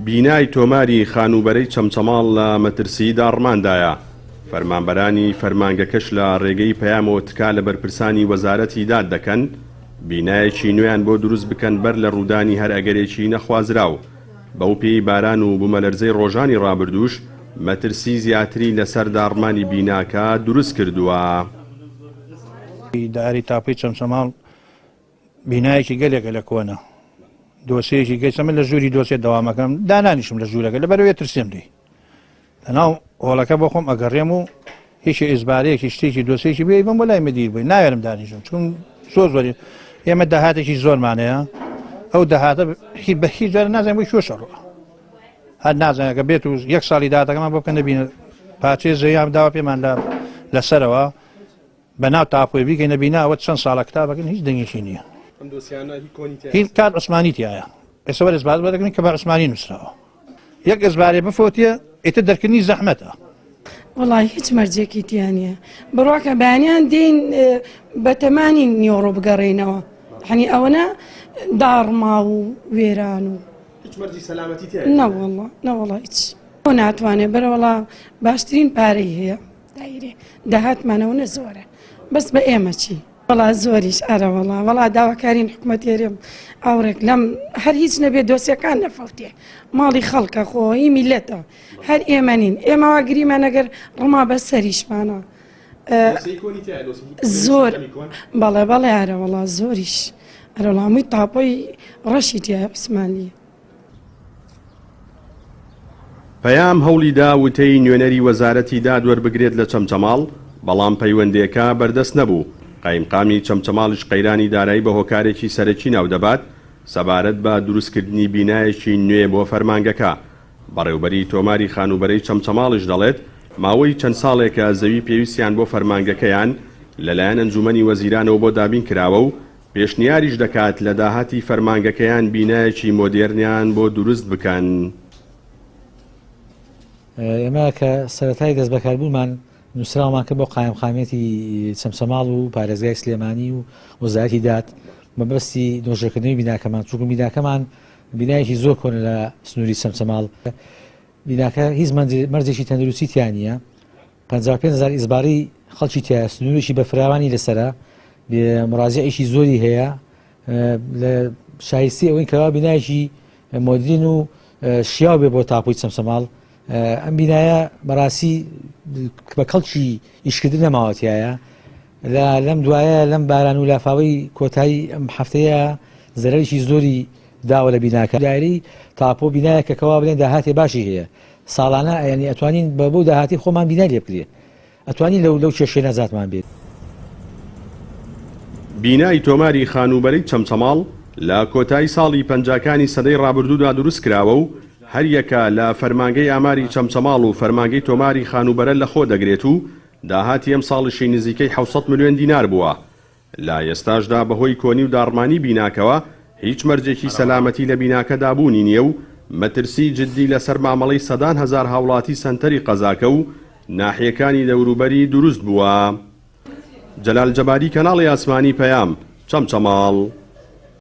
بینای تۆماری خانووبەرەی چەمچەماڵ لە مەترسیی داڕماندایە، فەرمانبەرانی فەرمانگەکەش لە رێگەی پەیامەوە تکا لە بەرپرسانی وەزارەتی داد دەکەن بینایەکی نوێیان بۆ دروست بکەن بەر لە روودانی هەر ئەگەرێکی نەخوازراو، بەوپێی باران و بومەلەرزەی رۆژانی رابردووش مەترسی زیاتری لەسەر داڕمانی بیناکە دروست کردووە. داری تاپۆی چەمچەماڵ بینایەکی گەلێکە لە کۆنە دۆسەیەکی گەیچە من لە ژووری دۆسێ دەوامەکەم دانانیشم لە ژوورەکە لە بەرەوێ ترسێم لێی لەناو هۆڵەکە بۆ خۆم ئەگەڕێم و هیچ ئیزبارەیەکی شتێکی دۆسێکی بێ بم بۆ لای مدیر بووی ناوێرم دانیشم چون زۆر زۆری ئێمە داهاتێکی زۆرمانەیە ئەو داهاتە هی بە هیچ جارە نازانم بۆ کوێ شەڕوە هەر نازانێت کە بێت و یەک ساڵی داهاتەکەمان بۆ بکەن نەبینە پاچێ زەیان داوا پێمان لە لەسەرەوە بەناو تاپۆی بیکەینە بینا ئەوە چەند ساڵە کتابەکەن هیچ دەنگێکی نییە. ئەم دۆسیانە هی کۆنی تیایە؟ هی کات عوسمانی تیایە. ئێستا وەرە ئیسبات بۆ دەکەین کە بە عوسمانی نووسراوە. یەک ئیسبارێ بفەوتێ ئیتر دەرکردنی زەحمەتە. وەڵای هیچ مەرجێکی تیا نییە بڕواکە بەیانیان دێین بەتەمانین نیۆڕۆ بگەڕێینەوە حەنی ئەوەنە داڕما و وێران و هیچ مەرجی سەلامەتی تیا نەوەڵا نەوەڵا هیچ بۆ ناتوانێ بەرەوەڵا باشترین پارەی هەیە. دایرێ داهاتمان ئەوەنە زۆرە بەس بە ئێمە چی؟ وەڵا زۆریش ئەرە وەڵا وەڵا داواکارین حکومەت هەرێم ئاوڕێک لەم هەر هیچ نەبێ دۆسیەکان نەفەوتێ ماڵی خەڵکە خۆ هی میلەتە هەر ئێمە نین ئێمە وا گریمان ئەگەر ڕما بە سەریشمانە زۆر بەڵێ بەڵێ ئارە وەڵا زۆریش ئەرەڵا هەمووی تاپۆی ڕەشی تایە عوسمانلی. پەیام هەوڵی دا وتەی نوێنەری وەزارەتی داد وەربگرێت لە چەمچەماڵ، بەڵام پەیوەندێکە بەردەست نەبوو، قایمقامی چەمچەماڵیش قەیرانی دارایی بە هۆکارێکی سەرەکی ناودەبات سەبارەت بە دروستکردنی بینایەکی نوێ بۆ فەرمانگەکە. بەڕێوبەری تۆماری خانووبەرەی چەمچەماڵیش دەڵێت، ماوەی چەند ساڵێکە زەوی پێویستیان بۆ فەرمانگەکەیان لەلایەن ئەنجوومەنی وەزیرانەوە بۆ دابینکراوە و پێشنیاریش دەکات لە داهاتی فەرمانگەکەیان بینایەکی مۆدێرنیان بۆ دروست بکەن. ئێمە کە سەرەتای دەستبەکاربوونمان نووسراومان کرد بۆ قایمقامیەتی چەمچەماڵ و پارێزگای سلێمانی و وەزارەتی داد مەبەستی نۆژەکردنەوەی بیناکەمان چونکە بیناکەمان بینایەکی زۆر کۆنە لە سنووری چەمچەماڵ بیناکە هیچ مەرجێکی تەندروستی تیا نییە 55 هزار ئیزباری خەڵکی تایە سنوورێکی بەفراوانی لەسرە مڕازیعێکی زۆری هەیە لە شایستی ئەوەی کەوا بینایەکی مۆدرین و شیاو بێ بۆ تاپۆی چەمچەماڵ ئەم بینایە بەڕاستی بە کەڵکی ئیشکردن نەماوەتیایە لە لەم دوایە لەم باران و لافاوی کۆتایی ئەم هەفتەیە زەرەرێکی زۆری داوە لە بیناکە دایرەی تاپۆ بینایەکە کەوا بڵێن داهاتێ باشی هەیە ساڵانە یعنی ئەتوانین بە بۆ داهاتی خۆمان بینای لێ بکرێ ئەتوانین لەو لەو کێشەی نەجاتمان بێت. بینای تۆماری خانووبەرەی چەمچەماڵ لە کۆتایی ساڵی پەنجاکانی سەدەی ڕابردوودا دروستکراوە و هەریەکە لە فەرمانگەی ئاماری چەمچەماڵ و فەرمانگەی تۆماری خانووبەرە لەخۆ دەگرێت و داهاتی ئەمساڵیشی نزیکەی 700 ملیۆن دینار بووە. لە ئێستاشدا بەهۆی کۆنی و داڕمانی بیناکەوە هیچ مەرجێکی سەلامەتی لە بیناکەدا بوونی نییە و مەترسی جددی لەسەر مامەڵەی سەدان هەزار هاوڵاتی سەنتەری قەزاکە و ناحیەکانی دەوروبەری دروست بووە. جەلال جەباری کەناڵی ئاسمانی پەیام، چەمچەماڵ.